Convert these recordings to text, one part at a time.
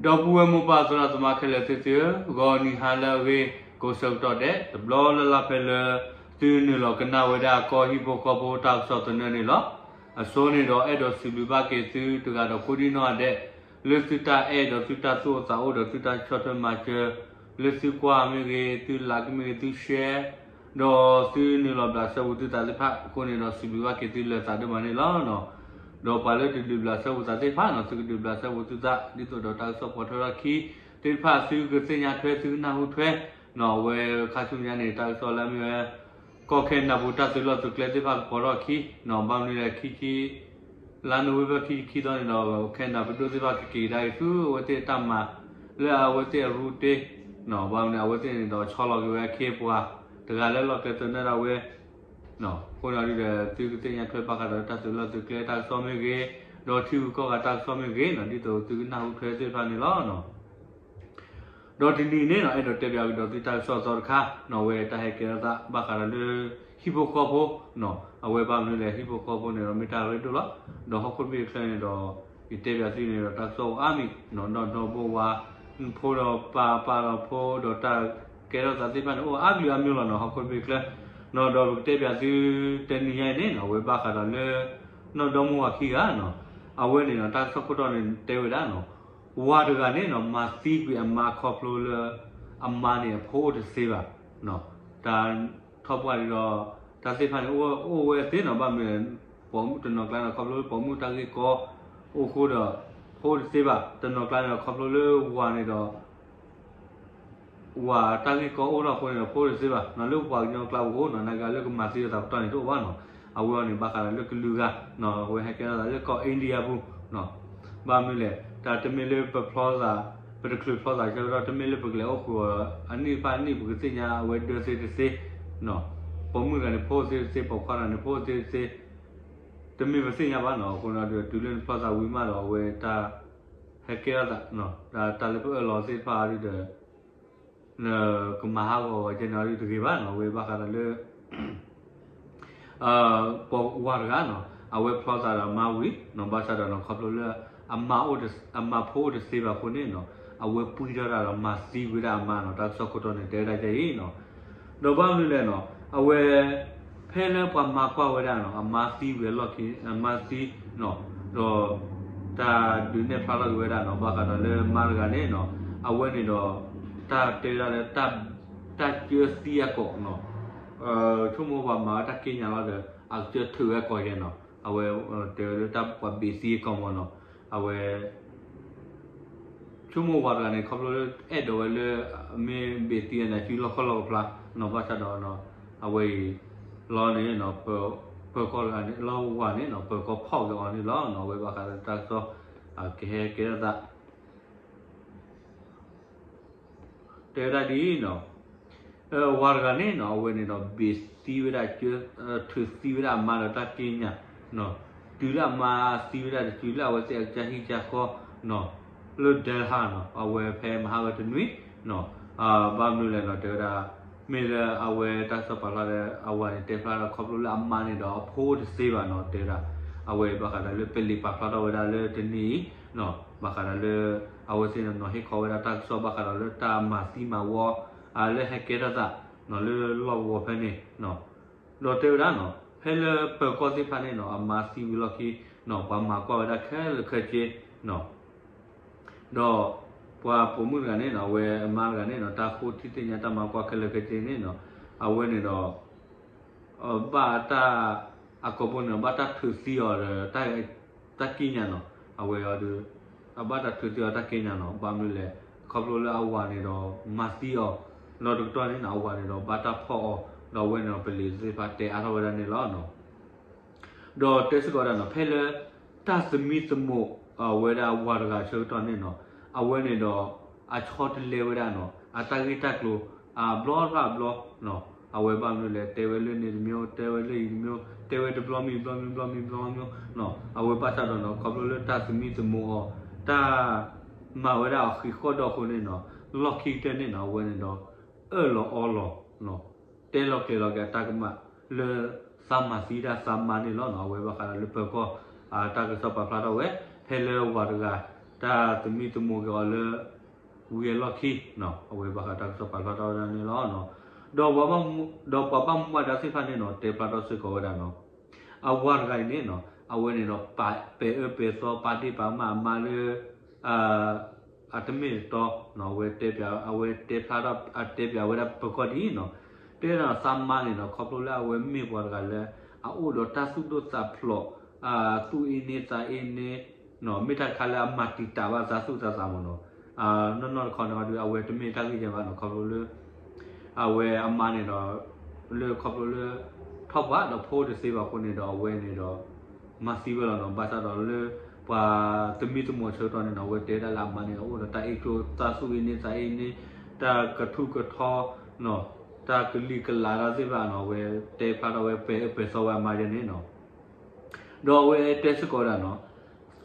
ဒီပုၢ်ဝဲၢ်မိၢ်ပၢ်သရၣ်သမါခဲလၢာ်သ့ၣ်သုဧၢ, ဂီၤနံၤဟါလၢအဂ့ၤ ကိးဆၢကတီၢ်ဒဲး တဘျီလၢ်လၢ်ဖဲလၢ သုနုာ်လီၤကနၣ်ဝဲဒၣ်ကီၢ်ဟံၣ်ဖိဃီဖိတၢ်ကစီၣ်သနၢၣ်န့ၣ်လီၤ. အဆိန့ၣ်ဒီးအဲၣ်ဒိးစံးဘျုးဘၣ်က့ၤသုတဂၤဒီးကိးဒံနီၢ်ဂၤဒဲး လၢသုတၢ်အဲၣ်ဒီးသုတၢ်သူၣ်အိၣ်သးအိၣ်ဒီးသုတၢ်ဆီၣ်ထွဲမၤစၢၤ လၢသုကွၢ်မ့ၢ်ဂ့ၤ သုlikeမ့ၢ်ဂ့ၤ သုshare ဒီးသုနုာ်လီၤဘျးစဲဘူးသုသးသ့ၣ်တဖၣ်အဃိန့ၣ်ဒီး စံးဘျုးဘၣ်က့ၤသုလၢာ်သးဒိၣ်မးန့ၣ်လီၤ. ဒီးပှၤလၢတဒုးဘျးစဲဘူးသးသ့ၣ်တဖၣ်န့ၣ် သုကဒုးဘျးစဲဘူးသုသး ဒ်သိးဒီးတၢ်ကစီၣ်ပိာ်ထွဲထီၣ်ခံသ့ၣ်တဖၣ် သုကသ့ၣ်ညါထွဲ သုကနၢ်ဟူထွဲ အဝဲခါဆူညါန့ၣ် တၢ်ကစီၣ်လၢအမ့ၢ်ဝဲ ကီၢ်ခဲနဒၤပူၤတၢ်သုးလီၢ်သုးကျဲသ့ၣ်တဖၣ်ကပိာ်ထီၣ်ခံ ဘၣ်မနုၤလဲၣ် ခံဆံ လါနိၣ်ဝ့ဘၢၣ်ခံဆံခံသီန့ၣ်ဒီး ခဲနဒၤပဒိၣ်သ့ၣ်တဖၣ်ကက့ၤကဒါက့ၤဆူအဝဲသ့ၣ်အတၢ်မၤ လၢအဝဲသ့ၣ်အရူတ့ ဘၣ်မနုၤ အဝဲသ့ၣ်န့ၣ်ဒီးဆီလီၤက့ၤဝဲအခ့အပှၤ တဂၤလၢလီၢ်ကျဲသနၢၣ်ဒၣ်ဝဲ အဃိန့ၣ်ဒီး သုကသ့ၣ်ညါထွဲဘၣ်ဃးဒီးတၢ်သုးလီၢ်သုးကျဲတၢ်ကစီၣ်မ့ၢ်ဂ့ၤ ဒီးထံဂုၤကီၢ်ဂၤတၢ်ကစီၣ်မ့ၢ်ဂ့ၤန့ၣ် ဒ်သိးသုကနၢ်ဟူထွဲသ့ၣ်တဖၣ်န့ၣ်လီၤ. ဒီးတနံၤအံၤန့ၣ် အဲၣ်ဒိးတဲပၠးကဒီးသုတၢ်ကစီၣ်အသီတခါ အဝဲတၢ်ဟဲကဲထီၣ်သးဘၣ်ဃးဒီးလၢ ဟံၣ်ဖိဃီဖိ အဝဲဘၣ်မနုၤလဲၣ် ဟံၣ်ဖိဃီဖိန့ၣ်ဒီးမ့ၢ်တၢ်ရ့ဒိၣ်လီၤ. ဒီးဟီၣ်ခိၣ်တဘ့ၣ်အချၢန့ၣ်ဒီး ယတဲပၠးသုန့ၣ်ဒီးတၢ်ကစီၣ်အိၣ်အါမံၤ ဒီးနီၢ်ဘိဝါ ဖိဒီးပၢ် ပၢ်ဒီးဖိ ဒီးတၢ်ကဲထီၣ်သးသ့ၣ်တဖၣ်န့ၣ် အိၣ်အါကလုာ်အါမံၤလီၤန့ၣ် ဟီၣ်ခိၣ်တဘ့ၣ်အချၢ ဒီးပကတဲပၠးသုတနံၤညါအံၤန့ၣ် အဝဲဘၣ်ဃးဒီးလၢ နီၢ်ဒီမိၢ်ဝၤခံဂၤန့ၣ် အဝဲန့ၣ်ဒီးတၢ်ကစီၣ်ခိၣ်တီန့ၣ်တဲဝဲဒၣ်န့ၣ် ဝၤတဂၤန့ၣ်န့ၣ် မၤသံကွံာ်အမါခီဖျိလၢ အမါန့ၣ်အဖိအိၣ်တသ့ဘၣ်. တၢ်ထီၣ်ပှၢ်ဒ်ဒီး တၢ်သ့ၣ်တဖၣ်န့ၣ် အိၣ်ဝဲသ့န့ၣ် ဘၣ်မနုၤလဲၣ် ပိာ်မုၣ်တနီၤကျါန့ၣ် ခီဖျိလၢပိာ်မုၣ်တၢ်ဂ့ၢ်ကီအိၣ်အဃိဒီး ဖိအိၣ်တသ့ဘၣ်. တနီၤကျါန့ၣ် ခီဖျိလၢဝၤန့ၣ်ဒီး ဝၤတၢ်ဂ့ၢ်ကီအိၣ်ထီၣ်အဃိန့ၣ်ဒီး ဖိအိၣ်တသ့ဘၣ်န့ၣ် လၢပှၤကညီကျါပူၤအဃိန့ၣ် နဂၤလၢကမၤသံလိာ်သးပတီၢ်န့ၣ်တအိၣ်ဘၣ်န့ၣ်. အဝဲအံၤန့ၣ် ဘၣ်ဃးဒီးလၢကလုာ်ဂၤန့ၣ် အဝဲဟဲကဲထီၣ်သးလၢကီၢ် India ပူၤန့ၣ် ဘၣ်မနုၤလဲၣ် တၢ်တမ့ၢ်လၢပဖျီသး ပတချုးဖျီသးဆၢကတီၢ် တမ့ၢ်လၢပကလဲၤအိၣ်ဃုာ်အီၤ အနံၣ်တဖၣ်အနံၣ် ပကသ့ၣ်ညါအဝဲဒၢသ့တသ့န့ၣ် ပိာ်မုၣ်တဂၤန့ၣ် ဖိသ့တသ့ ပိာ်ခွါတဂၤန့ၣ် ဖိသ့တသ့ တမ့ၢ်ပသ့ၣ်ညါဘၣ်န့ၣ်. အဃိန့ၣ်ဒီး တုၤလၢနဖျီသးဝံၤမးဒီး အဝဲတၢ်ဟဲကဲထီၣ်သး တၢ်လၢပအၢၣ်လီၤသ့ၣ်တဖၣ်အံၤဒီး နကမၤဟးဂီၤအီၤကဲန့ၣ်အံၤတဂ့ၤဘၣ်န့ၣ်. အဝဲဘၣ်ဃးဒီးလၢ ပှၤဝၤတဂၤန့ၣ် အဝဲဖျီသးဒီးအမါဝံၤန့ၣ် ဘၣ်ဆၣ်ဒီးန့ၣ် ခီဖျိလၢ အမါဖိအိၣ်တသ့ဘၣ်အဃိန့ၣ်န့ၣ် အဝဲပှံထီၣ်တၢ်ဒီးမၤသံဝဲဒၣ်အမါန့ၣ် တၢ်ကစီၣ်ခိၣ်တီန့ၣ် တဲဝဲဒၣ်ဒ်အံၤန့ၣ်. ဒီးဘၣ်မနုၤလဲၣ်န့ၣ် အဝဲ ဖဲလၢပှၤမၤကွၢ်ဝဲဒၣ်န့ၣ် အမါသံဝံၤအလီၢ်ခံ အမါသံန့ၣ် ဒီး တၢ်ဒုးနဲၣ်ဖျါထီၣ်က့ၤဝဲဒၣ်န့ၣ် ဘၣ်ဃးဒီးလၢမါတဂၤန့ၣ်န့ၣ် အဝဲန့ၣ်ဒီး တၢ်တဲဝဲဒၣ်လၢ တၢ်ကၢသံအကိာ်န့ၣ် ဆိကမိၣ်ပှၤမၤဝဲတၢ်က့ညါလီၤဒီး အကစၢၢ်ထုးဝဲအကိာ်ယဲန့ၣ် အဝဲတဲဝဲလၢတၢ်ပှၤဘ့ၣ်သံအကိာ်မ့ၢ်န့ၣ် အဝဲ ဆိကမိၣ်ဝၤတဂၤန့ၣ် ခီဖျိလၢအဲၣ်ဒိးဝဲလၢ မ့ၢ်ဘ့ၣ်သံအနၤစုလီၢ်ခီၣ်လီၢ်ကဖျါန့ၣ် ဘၣ်ဆၣ်ဒီး အဝဲအံၤ လီၤန့ၣ် ပၢၤကီၢ်တဂၤန့ၣ် လီၤဝၤန့ၣ်န့ၣ် ပၢၤကီၢ်ဖီၣ်က့ၤအီၤန့ၣ်လီၤ. အဝဲဘၣ်ဃးဒီးတၢ်ကစီၣ် ကဟဲကဲထီၣ်သး တဲဝဲဒၣ်ဒ်အံၤန့ၣ် ဝၤတဂၤန့ၣ်န့ၣ် အဝဲန့ၣ်ဒီး ဘ့ၣ်သံဝဲဒၣ် ထုးသံဝဲဒၣ်အမါဒီးတၢ်က့ညါ တုၤလၢအမါသံဝဲဒၣ်တစုလၢအဝဲသ့ၣ်အကစၢ်ဟံၣ်ကစၢ်ဃီန့ၣ် လၢဒဲလဟါန့ၣ် အဝဲဖဲမဟါဝဲတနွံန့ၣ် ဘၣ်မနုၤလဲၣ်န့ၣ် တဲဝဲဒၣ် မ့ၢ်လၢအဝဲတၢ်ကစီၣ်ပာ်ဖျါလၢအဝၤန့ၣ် တဲဖျါဒီးခီဖျိလၢအမါန့ၣ်ဒီးအဖိအိၣ်တသ့ဘၣ်န့ၣ် တဲဝဲဒၣ် အဝဲဘၣ်ဃးဒီးလၢပလံာ်ပာ်ဖျါထီၣ်ဝဲဒၣ်လၢတနံၤအံၤ ဘၣ်ဃးဒီးလၢ အဝဲသ့ၣ်န့ၣ် ဟ့ၣ်ခီဝဲဒၣ်တၢ်ကစီၣ်ဘၣ်ဃးဒီးလၢတၢ်မၤသံမၤဝီ လၢဟဲကဲထီၣ်သးန့ၣ် လၢလီၢ်ကဝီၤဖဲန့ၣ် ဒီးတဲဝဲဒၣ်န့ၣ် ဖဲလၢပၢၤကီၢ်သ့ၣ်တဖၣ်န့ၣ်န့ၣ် အမါသံဝံၤလီၢ်ခံန့ၣ် ပှၤမၤကွၢ်ဝဲဒၣ်ခဲလၢာ်ခဲဆ့န့ၣ် ဒီးပှၤပိာ်မုၣ်တဂၤန့ၣ်န့ၣ် အဝဲအမါတဂၤန့ၣ်န့ၣ် တၢ်ဃိထံသ့ၣ်ညါတၢ်မၤကွၢ်ခဲလၢာ်ခဲဆ့န့ၣ်န့ၣ် အဝဲန့ၣ်ဒီး ဘၣ်တၢ် အကိာ်ဘိန့ၣ် ဘၣ်တၢ်ထုးသံအီၤဒီး တၢ်က့ညါန့ၣ် အဝဲအီၤဒီး အဘၣ်တၢ်ထုးသံအီၤတၢ်က့ညါန့ၣ် ဘၣ်မနုၤလဲၣ် ခီဖျိလၢအဝၤန့ၣ်ဒီး မၤသံအီၤ လီၤတကတီၢ်န့ၣ်န့ၣ် အဝၤန့ၣ်ဒီး ဘၣ်တၢ်ဖီၣ်အီၤ ဒီးအဝဲန့ၣ်ဒီး ပလံာ်သ့ၣ်တဖၣ်တဲအါထီၣ်ဝဲဒၣ်န့ၣ်လီၤ. ဒီးတဲစ့ၢ်ကီးဝဲဒၣ်န့ၣ် ဖဲလၢ တၢ်သမံသမိး ဝဲဒၣ်ဝၤတဂၤဆၢကတီၢ်န့ၣ်န့ၣ် အဝဲန့ၣ်ဒီး အဆီတလဲဝဲဒၣ်န့ၣ် အတၢ်ဂ့ၢ်တၢ်ကျိၤ အဘျီတဖၣ်အဘျီန့ၣ် အဝဲဘၣ်မနုၤလဲၣ် တဲဝဲလၢန့ၣ်တမျိုး တဲဝဲလၢအံၤတမျိုး တဲဝဲတဘျီမ့ၢ်တဘျီမ့ၢ်တဘျီမ့ၢ်တဘျီန့ၣ် အဝဲဘၣ်ဆၣ်ဒီးန့ၣ် ခီဖျိလၢတၢ်သမံသမိးအီၤ တၢ်မၤဝဲဒၣ်အဃံးဃီၣ်ဒီးအဃိန့ၣ်န့ၣ် လီၢ်ခံကတၢၢ်န့ၣ်န့ၣ် အဝဲန့ၣ်ဒီး အၢၣ်လီၤအီလီၤ တဲလီၤကျဲၤလီၤက့ၤအတၢ်ကမၣ်လၢ သးမၤသံဒၣ်သးမါန့ၣ်လီၤ. အဝဲဘၣ်ဃးဒီးလၢပၢၤကီၢ် တၢ်ကစီၣ်ပာ်ဖျါထီၣ်ဝဲ ဖဲလၢဝၤတဂၤ တၢ်သမံသမိးက့ၤအီၤလၢ ဝံၤအလီၢ်ခံနီၤ, အဝဲဘၣ်ဃးတၢ်ကစီၣ်ပာ်ဖျါထီၣ်ဝဲဒၣ်န့ၣ်လီၤ. ဒီးပှၤဘၣ်မူ ဒီးပှၤဘၣ်မူဘၣ်ဒါသ့ၣ်တဖၣ်န့ၣ်နီၤ တဲဖျါထီၣ်စ့ၢ်ကီးဝဲဒၣ်နီၤ, အဝၤတဂၤအံၤန့ၣ်နီၤ အဝဲန့ၣ်ဒီး ပာ်ပဲာ်အၢပဲာ်သီ ပာ်ဒ့ၣ်ပာ်ကမၣ်အမါလၢ အတမ့ၢ်တတီနီၤ, အဝဲတဲဖျါ အဝဲတဲဖျါထီၣ် အတဲဖျါဝဲဒၣ်ပၢၤကီၢ်ဒ်အံၤနီၤ, တဲဒၣ်သးမါန့ၣ်နီၤ ခီဖျိလၢအဝဲမ့ၢ်ပှၤတဂၤလၢ အအိၣ်ဒီးတၢ်သူၣ်ဒိၣ်သးဖျိး သူၣ်အ့န့သးအ့န့ မ့ၢ်တၢ်တခါလၢအမၤတံာ်တာ်ဘၣ်သးသူၣ်သးသးမ့ၢ်နီၤ, နီၢ်နီၢ်တခီန့ၣ်ဒီး အဝဲတမ့ၢ်တၢ်ဂ့ၢ်ယဲဘၣ်နီၤ, ခီဖျိလၢ အဝဲအမါန့ၣ်ဒီး လၢခီဖျိလၢ ထီၣ်ပှၢ်ဒီးဖိတသ့ဘၣ်အဃိန့ၣ်ဒီး အဝဲန့ၣ်ဒီး မၤသံဝဲလီၤနီၤ, ဘၣ်ဆၣ်ဒီးလၢ ပှၤသမံသမိးဆၢကတီၢ်န့ၣ်နီၤ အဝဲတဲဒၣ်လၢအမါန့ၣ်ဒီး အိၣ်ဒီးတၢ်အ့ၣ်ကျိၣ်သးသူၣ်အ့န့သးအ့န့ တၢ်ကထူးကထီနီၤ, တၢ်ကလံၤကလးတၢ်သ့ၣ်တဖၣ်နီၤ အဝဲတဲဖျါထီၣ်ဝဲပဲာ်အၢပဲာ်သီဝဲအမါယဲန့ၣ်နီၤ ဒီးအဝဲတဲစ့ၢ်ကီးဝဲဒၣ်နီၤ,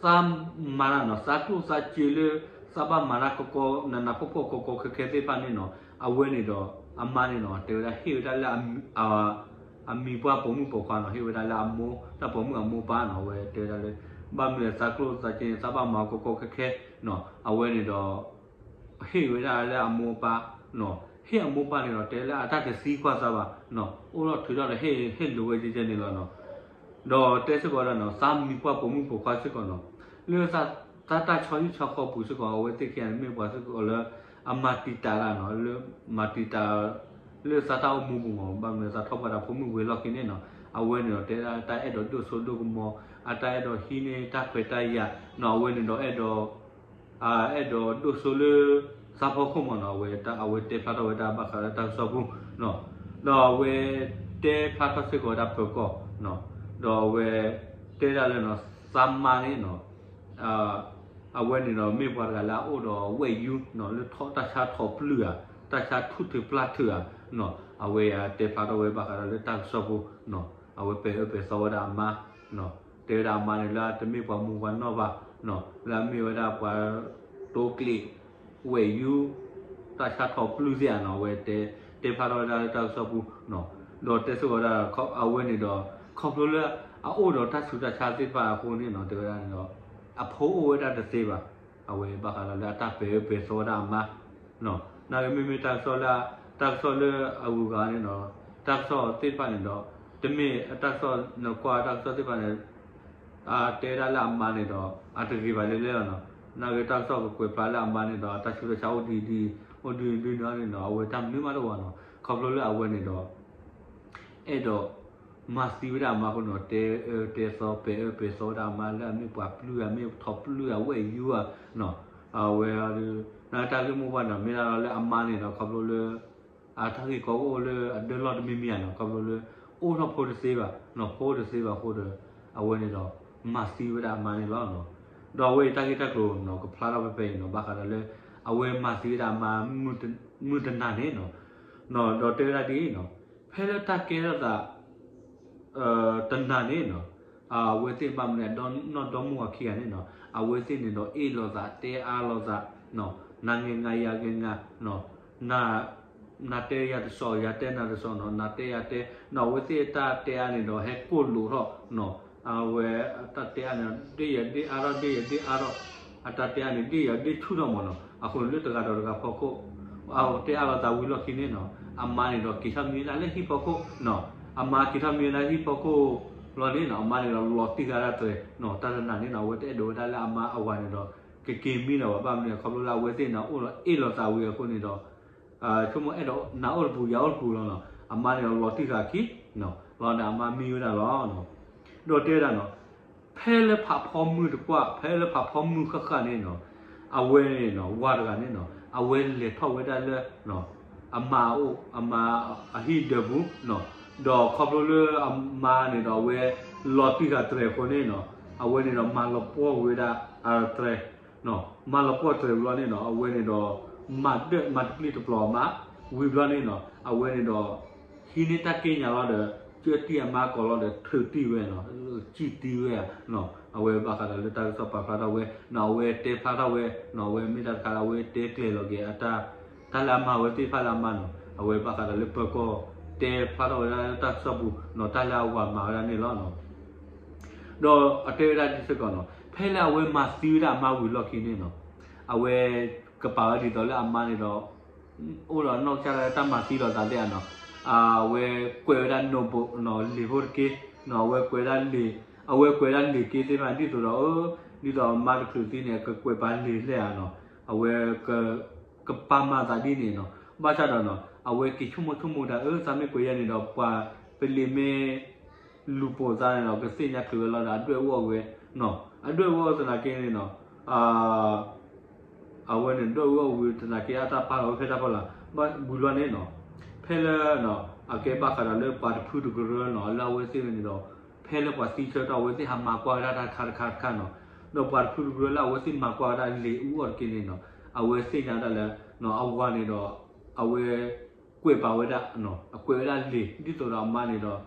သးမါတၢ်နီၤ သးကျိၣ်သးစ့လၢ သးဘၣ်မၤတၢ်ကီကီ နးနးဖှီၣ်ဖှီၣ်ကီကီခဲခဲသ့ၣ်တဖၣ်န့ၣ်နီၤ အဝဲန့ၣ်ဒီး အမါန့ၣ်နီၤ တဲဝဲဒၣ်ဟ့ၣ်ဝဲဒၣ်လၢ အမံၤပှၢ်ပိာ်မုၣ်ပိာ်ခွါနီၤ ဟ့ၣ်ဝဲဒၣ်လၢအမိၢ် တၢ်ပိာ်မုၣ်အမိၢ်ပၢ်နီၤ အဝဲတဲဝဲဒၣ်လၢ ဘၣ်မနုၤသးကျိၣ်သးစ့န့ၣ် သးဘၣ်မၤကီကီခဲခဲနီၤ အဝဲန့ၣ်ဒီး ဟ့ၣ်ဝဲဒၣ်လၢအမိၢ်ပၢ်နီၤ, ဟ့ၣ်အမိၢ်ပၢ်န့ၣ်ဒီး တဲလၢအတၢ်တသံကွၢ်သးဘၣ်နီၤ, အိၣ်ထီၣ်ထုးထီၣ်ဒီးဟ့ၣ် ဟ့ၣ်လိာ်ဝဲကဲကဲန့ၣ်လီၤနီၤ. ဒီးတဲစ့ၢ်ကီးဝဲဒၣ်နီၤ သးမံၤပှၢ်ပိာ်မုၣ်ပိာ်ခွါစ့ၢ်ကီးနီၤ, လၢ သးတၢ်ဆီဟံၣ်ဆီဃီပူၤစ့ၢ်ကီး အဝဲသ့ၣ်ခံဂၤန့ၣ် မ့ၢ်ပှၤစ့ၢ်ကီးလၢ အမၤတံာ်တာ်တၢ်နီၤ, လၢ မၤတံာ်တာ် လၢသးတၢ်အိၣ်မူပူၤမ့ၢ် ဘၣ်မနုၤသးထီၣ်ပှၢ်ဒီးဖိမုၣ်ဝံၤအလီၢ်ခံန့ၣ်နီၤ, အဝဲန့ၣ်ဒီးတဲဒၣ်တၢ်အဲၣ်ဒိးဒိၣ်စိဒိၣ်ကမီၤ, အတၢ်အဲၣ်ဒိးဟံးန့ၢ်တၢ်ခွဲးတၢ်ယာ်နီၤ, အဝဲန့ၣ်ဒီးအဲၣ်ဒိး အဲၣ်ဒိးဒိၣ်စိလၢ သးဖီခိၣ်မ့ၢ်နီၤ, အဝဲ အဝဲတဲဖျါထီၣ်ဝဲဒၣ်ဘၣ်ဃးဒီးတၢ်ကစီၣ်ပူၤနီၤ, ဒီးအဝဲ တဲဖျါထီၣ်စ့ၢ်ကီးဝဲဒၣ်ပၢၤကီၢ်နီၤ, ဒီးအဝဲ တဲဒၣ်လၢနီၤ သးမါန့ၣ်နီၤ အဝဲန့ၣ်ဒီးမ့ၢ်ပှၤတဂၤလၢအအိၣ်ဒီးဝဲၢ်ယူနီၤ, လၢထီၣ်တၢ်ဆါထီၣ်ပျုၢ်ဧါ, တၢ်ဆါထူၣ်ထုးပျၢ်ထုးဧါနီၤ, အဝဲတဲဖျါထီၣ်ဝဲဘၣ်ဃးဒီးလၢတၢ်ကစီၣ်ပူၤနီၤ, အဝဲပဲာ်အၢပဲာ်သီဝဲဒၣ်အမါနီၤ, တဲဝဲဒၣ်အမါန့ၣ်လၢအတမ့ၢ်ပှၤမူပှၤနီၢ်ဘၣ်နီၤ, လၢအမ့ၢ်ဝဲဒၣ်ပှၤတိကျ့း ဝဲၢ်ယူ တၢ်ဆါထီၣ်ပျုၢ်သ့ၣ်ဧါနီၤ, အဝဲတဲ တဲဖျါထီၣ်ဝဲဒၣ်လၢတၢ်ကစီၣ်ပူၤနီၤ, ဒီးတဲစ့ၢ်ကီးဝဲဒၣ် အဝဲန့ၣ်ဒီး ခီဖျိလၢ အအိၣ်ဒီးတၢ်ဆူးတၢ်ဆါသ့ၣ်တဖၣ်အဃိန့ၣ်နီၤ, တဲဝဲဒၣ်န့ၣ်ဒီး အဖိအိၣ်ဝဲဒၣ်တသ့ဘၣ်, အဝဲဘၣ်ဃးဒီးလၢအတၢ်ပဲာ်အၢပဲာ်သီဝဲဒၣ်အမါနီၤ, နာ်က့မ့မ့ၢ်တၢ်ကစီၣ်လၢ တၢ်ကစီၣ်လၢအဂုၤအဂၤန့ၣ်နီၤ, တၢ်ကစီၣ်သ့ၣ်တဖၣ်န့ၣ်ဒီး တမ့ၢ်အတၢ်ကစီၣ်နကွၢ်တၢ်ကစီၣ်သ့ၣ်တဖၣ်န့ၣ် အတဲဒၣ်လၢအမါန့ၣ်ဒီး အတဂ့ၤဘၣ်လဲၣ်လဲၣ်လီၤနီၤ, နာ်က့တၢ်ကစီၣ်ကကွဲးဖျါလၢအမါန့ၣ်ဒီး အတၢ်ဆူးတၢ်ဆါအိၣ်ဒ်အံၤဒ်အံၤ အိၣ်ဒ်အံၤဒ်န့ၣ်န့ၣ်နီၤ, အဝဲတၢ်မနုၤမးတအိၣ်ဘၣ်နီၤ, ခီဖျိလၢအဝဲန့ၣ်ဒီး အဲၣ်ဒိး မၤသံဝဲဒၣ်အမါအဃိန့ၣ်ဒီး တဲအၢတဲသီပဲာ်အၢပဲာ်သီဝဲဒၣ်အမါလၢအမ့ၢ်ပှၤပျုၢ်ဧါ မ့ၢ်ထီၣ်ပျုၢ်ဧါဝဲၢ်ယူဧါနီၤ, အဝဲ နာ်က့တၢ်ဂ့ၢ်မိၢ်ပှၢ်န့ၣ် မ့ၢ်ဒၣ်လၢအမါန့ၣ်ဒီး ခီဖျိလၢ အတၢ်ဂ့ၢ်ကီအိၣ်လၢအဒၢလီၢ်တမံၤမံၤဧါနီၤ, ခီဖျိလၢ အိၣ်ထီၣ်ဖိတသ့ဘၣ်နီၤ, ဖိတသ့ဘၣ်အဃိဒီး အဝဲန့ၣ်ဒီး မၤသံဝဲဒၣ်အမါန့ၣ်လီၤနီၤ, ဒီးအဝဲအံၤတၢ်ဂ့ၢ်တၢ်ကျိၤနီၤ ကဖျါထီၣ်ဖဲဖဲအံၤနီၤ, ဘၣ်ဃးဒီးလၢ အဝဲမၤသံဝဲဒၣ်အမါ မုၢ်တနၤန့ၣ်နီၤ, ဒီးတဲဝဲဒၣ်ဒ်အံၤနီၤ, ဖဲလၢတၢ်ကဲထီၣ်သး တနၤန့ၣ်နီၤ, အဝဲသ့ၣ်ဘၣ်မနုၤ အဒီနီၢ်ဒီမါဝၤခံဂၤန့ၣ်နီၤ, အဝဲသ့ၣ်န့ၣ်ဒီး အ့ၣ်လိာ်သး တဲအါလိာ်သးနီၤ, နၤဂ့ၤငါယၤဂ့ၤငါနီၤ, နၤတဲယၤတစီၤ ယၤတဲနၤတစီၤနီၤ, နၤတဲယၤတဲနီၤ, အဝဲသ့ၣ်အတၢ်တဲအါန့ၣ်ဒီး ဟဲကိၢ်လိာ်ထီၣ်နီၤ, အဝဲအတၢ်တဲအါန့ၣ် ဒ့ၣ်ယၤဒ့ၣ်အါထီၣ် ဒ့ၣ်ယၤဒ့ၣ်အါထီၣ်, အတၢ်တဲအါန့ၣ် ဒ့ၣ်ယၤဒ့ၣ်ဆူၣ်ထီၣ်မးနီၤ, အဃိန့ၣ်လၢတဂၤဒီးတဂၤဖီခိၣ် အတဲအါလိာ်သးဝံၤလီၢ်ခံန့ၣ်နီၤ, အမါန့ၣ်ဒီးက့ၤထီၣ်မံဝဲဒၣ်လၢဟံၣ်ဖီခိၣ်နီၤ, အမါက့ၤထီၣ်မံဝဲဒၣ်ဟံၣ်ဖီခိၣ်လီၤန့ၣ်နီၤ, အမါန့ၣ်ဒီးလီၤတံၢ်ဃာ်ဒၣ်တြဲၤနီၤ, တၢ်တနၤန့ၣ်နီၤ အဝဲတအဲၣ်ဒိးဝဲဒၣ်လၢအမါအဝၤန့ၣ်ဒီး ကက့ၤမံလီၤဘၣ်, ဘၣ်မနုၤ ခီဖျိလၢအဝဲသ့ၣ်န့ၣ် အိၣ်ဒီးအ့ၣ်လိာ်သးဝံၤအဃိန့ၣ်ဒီး ဆိကမိၣ်အဲၣ်ဒိးနၤအိၣ်တပူၤ ယၤအိၣ်တပူၤလီၤနီၤ, အမါန့ၣ်ဒီးလီၤတံၢ်ဃာ်အခံနီၤ, လီၤဒီးအမါမံဝဲဒၣ်လီၤ ဒီးတဲဝဲဒၣ်နီၤ, ဖဲလၢဖးဖီမုၢ်တကွၢ် ဖဲလၢဖးဖီမုၢ်ဃၣ်ဃၣ်န့ၣ်နီၤ, အဝဲန့ၣ်နီၤ ဝၤတဂၤန့ၣ်နီၤ အဝဲလဲၤထီၣ်ဝဲဒၣ်လၢ အမါအအိၣ် အမါအဟံၣ်ဒၢးပူၤနီၤ, ဒီးခီဖျိလၢအမါန့ၣ်ဒီး အဝဲလီၤတံၢ်ဃာ်တြဲၤအဃိန့ၣ်နီၤ, အဝဲန့ၣ်ဒီးမၤလီၤပှီၢ်ဝဲဒၣ်တြဲၤ မၤလီၤပှီၢ်တြဲၤဝံၤလီၤန့ၣ်နီၤ အဝဲန့ၣ်ဒီး မၤဒၢၣ်မၤတပျံၤတပျီၤအမါ ဝံၤဘျီန့ၣ်နီၤ အဝဲန့ၣ်ဒီး ဟံးန့ၢ်တၢ်က့ညါလီၤဒီး ကၢတံၢ်အမါကီးလီၤဒီး ထုးတံၢ်ဝဲနီၤ စံၣ်တံၢ်ဝဲဧါနီၤ အဝဲဘၣ်ဃးဒီးလၢတၢ်ကစီၣ်ပာ်ဖျါထီၣ်ဝဲနီၤ အဝဲတဲဖျါထီၣ်ဝဲနီၤ အဝဲမ့ၢ်တၢ်တခါလၢအဝဲတဲကျဲၤလီၤက့ၤအတၢ် တၢ်လၢအမၤဝဲသ့ၣ်တဖၣ်လၢအမါနီၤ အဝဲဘၣ်ဃးဒီးလၢပၢၤကီၢ်တဲဖျါထီၣ်ဝဲဒၣ်လၢတၢ်ကစီၣ်ပူၤနီၤ တၢ်လၢအဝၤမၤဝဲဒၣ်န့ၣ်လီၤနီၤ ဒီးအတဲဝဲဒၣ်ဒ်စ့ၢ်ကီးနီၤ ဖဲလၢအဝဲမၤသံဝဲဒၣ်အမါဝံၤလီၢ်ခံန့ၣ်နီၤ, အဝဲကပာ်ဝဲဒ်သိးလၢအမါန့ၣ်ဒီး အိၣ်ဒီးနီၢ်ကစၢ်ဒၣ်တၢ်မၤသံလိာ်သးသ့ၣ်ဧါနီၤ, အဝဲကွဲးဝဲဒၣ် notebook နီၤ လံာ်ဖိတက့ၢ်နီၤ, အဝဲကွဲးဒၣ်လံာ်, အဝဲကွဲးဒၣ်လံာ်က့သ့ၣ်တဖၣ် ဒ်သိးဒီး ဒ်သိးအမါတချုးသံန့ၣ် ကကွဲးပာ်လံာ်လဲၣ်ဧါနီၤ, အဝဲ ကပာ်မၤသးဒ်န့ၣ်နီၤ, ဘၣ်ဆၣ်ဒီးနီၤ အဝဲက့ၤဆိကမိၣ်ဆိကမိၣ်တၢ် အၢ သးမ့ၢ်ကွဲးယဲန့ၣ်ဒီး ပှၤပလံၤမ့ၢ် လူၤပိာ်သးန့ၣ်ဒီး ကသ့ၣ်ညါချုးဝဲလီၤဒီး အဒွဲၣ်အူအီၣ်ဝဲနီၤ, အဒွဲၣ်အူအီၣ်သနာ်က့န့ၣ်နီၤ, အဝဲန့ၣ်ဒွဲၣ်အူအီၣ်ဝံၤသနာ်က့ အတၢ်ပာ်လီၤဝဲဖဲတၢ်ဖီလာ် ဘၣ်ဝံၤလီၤန့ၣ်နီၤ, ဖဲလၢ အကဲဘၣ်ဃးဒီးလၢပှၤတဖုတကရၢနီၤ လၢအဝဲသ့ၣ်န့ၣ်ဒီး ဖဲလၢပှၤသံဆၢကတီၢ် အဝဲသ့ၣ်ဟးမၤကွၢ်ဝဲဒၣ်တၢ်တခါတခါတခါနီၤ, ဒီးပှၤတဖုတကရၢလၢအဝဲသ့ၣ်မၤကွၢ်ဝဲဒၣ်လံာ်အူအီၣ်တက့ၢ်န့ၣ်နီၤ, အဝဲသ့ၣ်ညါဒၣ်လၢ အဝၤန့ၣ်ဒီး အဝဲ ကွဲးပာ်ဝဲဒၣ် အကွဲးဝဲဒၣ်လံာ် ဒ်သိးဒီးအမါန့ၣ်ဒီး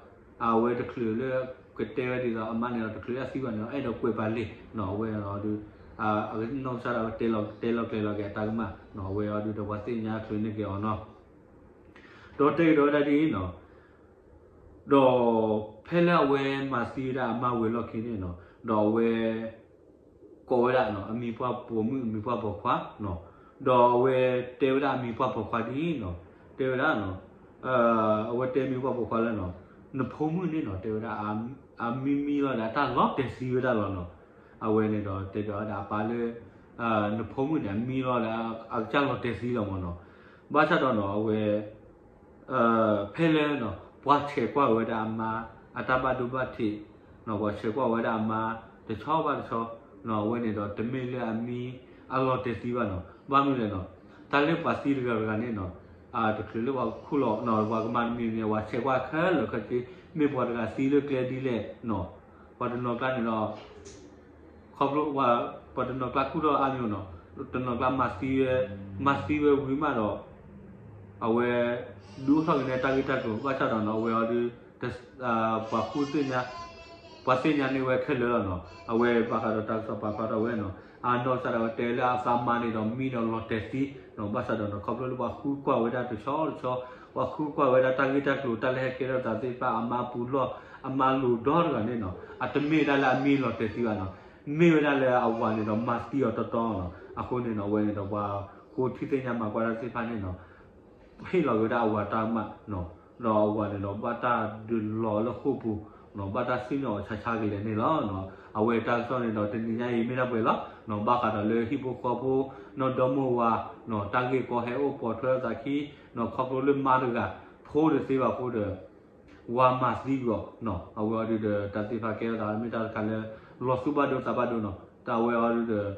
အဝဲတချုးလၢ ကတဲဝဲဒ်သိးအမါန့ၣ်ဒီး တချုးလၢအသံဘၣ်န့ၣ်ဒီး အဲၣ်ဒိးကွဲးပာ်လံာ်နီၤ, အဝဲဒီး အနီၢ်ကစၢ်ဒၣ်ဝဲတဲလီၤတဲလီၤကျဲၤလီၤက့ၤအတၢ်ကမၣ်နီၤ, အဝဲအီၤဒုးဒီးပှၤသ့ၣ်ညါချုးန့ၢ်က့ၤအီၤနီၤ, ဒီးတဲကဒီးဝဲဒၣ်ဒ်အံၤနီၤ, ဒီးဖဲလၢအဝဲမၤသံဝဲဒၣ်အမါဝံၤလီၢ်ခံန့ၣ်နီၤ, ဒီးအဝဲ ကိးဝဲဒၣ်နီၤ အမံၤပှၢ်ပိာ်မုၣ် အမံၤပှၢ်ပိာ်ခွါနီၤ, ဒီးအဝဲတဲဝဲဒၣ်အမံၤပှၢ်ပိာ်ခွါဒ်အံၤနီၤ, တဲဝဲဒၣ်နီၤ, အဝဲတဲမံၤပှၢ်ပိာ်ခွါလၢနီၤ, နဖိမုၣ်န့ၣ်နီၤ တဲဝဲဒၣ် အမံမံလီၤဒီး အတၢ်လီၤတဲာ်သံဝဲဒၣ်လီၤနီၤ, အဝဲန့ၣ်ဒီးတဲဘၣ်ဝဲဒၣ်အပၢ်လၢ နဖိမုၣ်န့ၣ် အမံလီၤဒီး အကစၢ်လီၤတဲာ်သံလီၤမၢ်နီၤ, ဘၣ်ဆၣ်ဒီးနီၤ အဝဲ ဖဲလၢ ပှၤဆဲးကွၢ်ဝဲဒၣ်အမါ အတၢ်ဘၣ်ဒိဘၣ်ထံး, ပှၤဆဲးကွၢ်ဝဲဒၣ်အမါ တဆီဘၣ်တဆီ, အဝဲန့ၣ်ဒီးတမ့ၢ်လၢအမံအလီၤတဲာ်သံဘၣ်နီၤ, ဘၣ်မနုၤလဲၣ်နီၤ, တၢ်လၢပှၤသံတဂၤတဂၤန့ၣ်နီၤ, တချုးလၢပှၤခူၣ်လီၤ ပှၤကမၤတမံၤမံၤ ပှၤဆဲးကွၢ်ခဲလၢာ်ခဲဆ့ မ့ၢ်ပှၤတဂၤသံလၢကျဲဒ်လဲၣ်နီၤ, ပှၤတနီၤကျါန့ၣ်ဒီး ခီဖျိ ပှၤတနီၤကျါခူၣ်ထီၣ်အါမံၤနီၤ, တနီၤကျါမၤသံဝဲ, မၤသံဝဲဝံၤမးဒီး အဝဲ ဒုးအိၣ်ထီၣ်က့ၤန့ၣ်တၢ်ဂ့ၢ်တၢ်ကျိၤ ဘၣ်ဆၣ်ဒီးနီၤ အဝဲအီၤဒုး ပှၤဃုသ့ၣ်ညါ, ပှၤသ့ၣ်ညါန့ၢ်ဝဲခဲလၢာ်လီၤနီၤ, အဝဲဘၣ်ဃးဒီးတၢ်ကစီၣ်ပာ်ဖျါထီၣ်ဝဲနီၤ, အနီၢ်ကစၢ်ဒၣ်ဝဲတဲလၢအသးမါန့ၣ်ဒီးမံဒီးလီၤတဲာ်သံနီၤ, ဘၣ်ဆၣ်ဒီးနီၤ ခီဖျိလၢပှၤဃုကွၢ်ဝဲဒၣ်တဆီတဆီ, ပှၤဃုကွၢ်ဝဲဒၣ်တၢ်ဂ့ၢ်တၢ်ကျိၤ တၢ်လၢဟဲကဲထီၣ်သးသ့ၣ်တဖၣ် အမါပူၤလီၢ် အမါလိၤဒီတဂၤန့ၣ်နီၤ, အတမ့ၢ်ဝဲဒၣ်လၢအမံလီၤတဲာ်သံဘၣ်နီၤ, မ့ၢ်ဝဲဒၣ်လၢအဝၤန့ၣ်ဒီးမၤသံအီၤတီတီနီၤ, အဃိန့ၣ်နီၤ အဝဲန့ၣ်ဒီးပှၤဃိထံသ့ၣ်ညါမၤကွၢ်တၢ်သ့ၣ်တဖၣ်န့ၣ်နီၤ ဟ့ၣ်လီၤက့ၤဝဲဒၣ်အဝၤတၢ်ကမၣ်နီၤ, ဒီးအဝၤန့ၣ်ဒီးဘၣ်တၢ်ဒုးလီၤလၢဃိာ်ပူၤနီၤ, ဘၣ်တၢ်စံၣ်ညီၣ်အီၤဆါဆါကလဲာ်န့ၣ်လီၤ. အဝဲတၢ်ကစီၣ်န့ၣ်ဒီးတနံၤညါအံၤမ့ၢ်ဒၣ်ပှဲၤလီၤနီၤ, ဘၣ်ဃးဒီးလၢဟံၣ်ဖိဃီဖိ နီၢ်ဒီမါဝၤနီၤ, တၢ်ဂ့ၢ်ကီဟဲအိၣ်ပိာ်ထွဲအသးခံနီၤ, ခီဖျိလၢမါတဂၤ ဖိတသ့ဘၣ်အဃိဒီး ဝၤမၤသံကွံာ်အီၤနီၤ, အဝဲအီၤဒုးဒီး တၢ်သ့ၣ်တဖၣ်ကဲထီၣ်သးမ့ၢ်တၢ်တခါလၢ လီၤသူၣ်ဘၣ်ဒိသးဘၣ်ဒိနီၤ, တၢ်အဝဲအီၤဒုးဒီး တၢ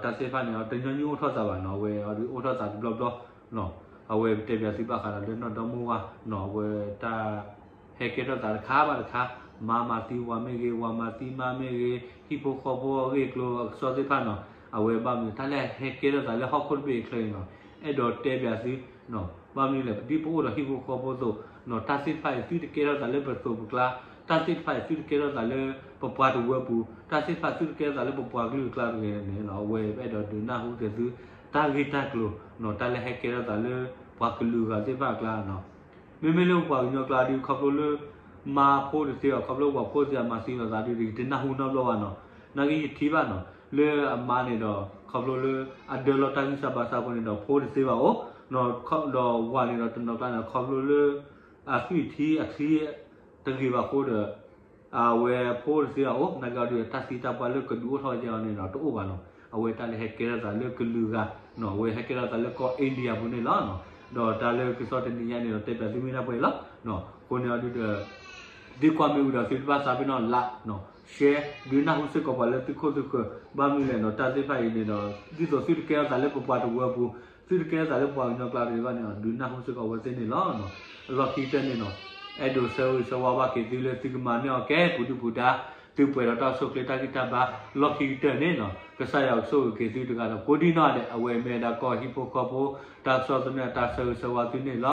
်သ့ၣ်တဖၣ်န့ၣ် တညီနုၢ်အိၣ်ထီၣ်သးဘၣ်နီၤ, အဝဲအီၤဒုးအိၣ်ထီၣ်သးတဘျီဘျီနီၤ, အဝဲပတဲပၠးသုဘၣ်ဃးဒီးလၢနီၢ်ဒီမါဝၤနီၤ, အဝဲတၢ် ဟဲကဲထီၣ်သးတခါဘၣ်တခါ, မါမၤသံဝၤမ့ၢ်ဂ့ၤ, ဝၤမၤသံမါမ့ၢ်ဂ့ၤ, ဟံၣ်ဖိဃီဖိအဂ့ၢ်အကျိၤအကစီၣ်သ့ၣ်တဖၣ်နီၤ, အဝဲဘၣ်မနုၤ တၢ်လၢဟဲကဲထီၣ်သးလၢဟီၣ်ခိၣ်တဘ့ၣ်အချၢအံၤနီၤ, အဲၣ်ဒိးတဲပၠးသုနီၤ, ဘၣ်မနုၤလဲၣ် ဒ်ပအိၣ်ဒီးဟံၣ်ဖိဃီဖိအသိးနီၤ, တၢ်သ့ၣ်တဖၣ်အံၤ သုတကဲထီၣ်သးလၢပသိးပကျါ, တၢ်သ့ၣ်တဖၣ်အံၤ သုတကဲထီၣ်သးလၢပပှၤတဝၢပူၤ, တၢ်သ့ၣ်တဖၣ်သုတကဲထီၣ်သးလၢပပှၤကလုာ်အကျါတဂ့ၤန့ၣ်နီၤ, အဝဲပအဲၣ်ဒိးဒုးနၢ်ဟူက့ၤသု တၢ်ဂ့ၢ်တၢ်ကျိၤနီၤ, တၢ်လၢဟဲကဲထီၣ်သးလၢပှၤကလုာ်ဂၤသ့ၣ်တဖၣ်အကျါနီၤ မ့မ့ၢ်လၢပပှၤကညီကျါဒုး ခီဖျိလၢ မါဖိတသ့ဘၣ်, ခီဖျိပှၤဖိသ့အမၤသံလိာ်သးဒုး ယတနၢ်ဟူနီတဘျီဘၣ်နီၤ, နာ်က့ယထံၣ်ဘၣ်နီၤ, လၢအမါန့ၣ်ဒီး ခီဖျိလၢ အဒၢလီၤတၢ်ဂံၢ်စၢ်ဘါစၢ်အဃိန့ၣ်ဒီး ဖိတသ့ဘၣ်အိၣ်, ဒီးဝၤန့ၣ်ဒီးတနီၤကျါန့ၣ် ခီဖျိလၢ အသွံၣ်ထံအချံ တဂ့ၤဘၣ်အဃိဒီး အဝဲဖိတသ့ဘၣ်အိၣ်, နာ်က့အီၤဒုး တၢ်သံတၢ်ပှၢ်လၢကဒုးအိၣ်ထီၣ်ကဲအီၤန့ၣ်ဒီး တအိၣ်ဘၣ်နီၤ, အဝဲတၢ်လၢဟဲကဲထီၣ်သးလၢကလုာ်ဂၤနီၤ, အဝဲဟဲကဲထီၣ်သးလၢကီၢ် India ပူၤန့ၣ်လီၤနီၤ, ဒီးတၢ်လၢကစီၣ်တနံၤညါန့ၣ်ဒီး တဲပၠးသုမ့ၢ်ဒၣ်ပှဲၤလီၤနီၤ, အဃိန့ၣ်အီၤဒုးဒီး သုကွၢ်မ့ၢ်ဝံၤဒီး သုတဘၣ်သးပ့ၤနီၣ် like နီၤ share ဒုးနၢ်ဟူစ့ၢ်ကီးပှၤလၢသုခိၣ်သုဃၢၤ, ဘၣ်မနုၤလဲၣ်နီၤ, တၢ်သ့ၣ်တဖၣ်အံၤန့ၣ်ဒီး ဒ်သိးသုတကဲထီၣ်သးလၢပပှၤတဝၢပူၤ, သုတကဲထီၣ်သးလၢပှၤကညီကျါတဂ့ၤဘၣ်န့ၣ် ဒုးနၢ်ဟူစ့ၢ်ကီးအဝဲသ့ၣ်န့ၣ်လီၤနီၤ, အလီၢ်ခံကတၢၢ်န့ၣ်နီၤ, အဲၣ်ဒိးဆၢဂ့ၤဆၢဝါဘၣ်က့ၤသုလၢသုကမၤန့ၢ်အီၤကဲပူၤဒုၣ်ပူၤဒါ, သုပှဲၤဒီးတၢ်အိၣ်ဆူၣ်အိၣ်ချ့တၢ်ဂံၢ်တၢ်ဘါ, လီၢ်ခံကတၢၢ်န့ၣ်နီၤ, ကစၢ်ယွၤကဆိၣ်ဂ့ၤက့ၤသုတဂၤဒီးကိးဒံနီၢ်ဒဲး, အဝဲမ့ၢ်ဝဲဒၣ်ကီၢ်ဟံၣ်ဖိဃီဖိ တၢ်ကစီၣ်သနၢၣ် တၢ်ဆၢဂ့ၤဆၢဝါသုန့ၣ်လီၤ.